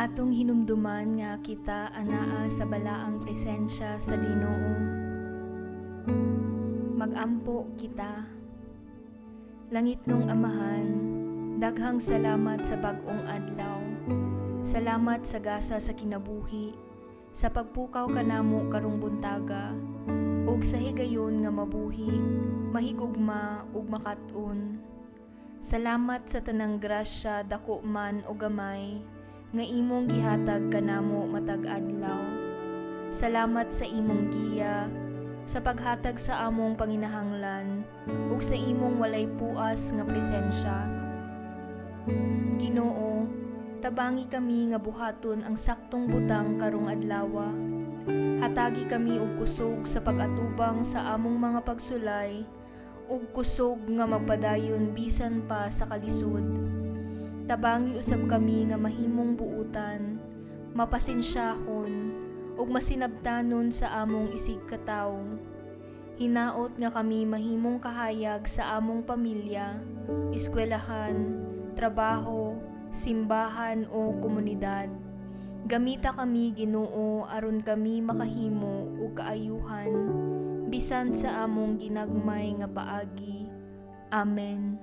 Atong hinumduman nga kita anaa sa balaang presensya sa Ginoo. Magampo kita. Langitnong Amahan, daghang salamat sa bag-ong adlaw. Salamat sa gasa sa kinabuhi, sa pagpukaw kanamo karong buntaga, ug sa higayon nga mabuhi, mahigugma ug makat-on. Salamat sa tanang grasya, dako man o gamay, nga imong gihatag kanamo matag adlaw. Salamat sa imong giya, sa paghatag sa among panginahanglan ug sa imong walay puas nga presensya. Ginoo, tabangi kami nga buhaton ang saktong butang karong adlawa. Hatagi kami og kusog sa pag-atubang sa among mga pagsulay ug kusog nga magpadayon bisan pa sa kalisod. Tabangi usab kami nga mahimong buutan, mapasensyahon, ug masinabtanon sa among isigkatawo. Hinaot nga kami mahimong kahayag sa among pamilya, eskwelahan, trabaho, simbahan o komunidad. Gamita kami, Ginoo, aron kami makahimo og kaayuhan bisan sa among ginagmay nga paagi. Amen.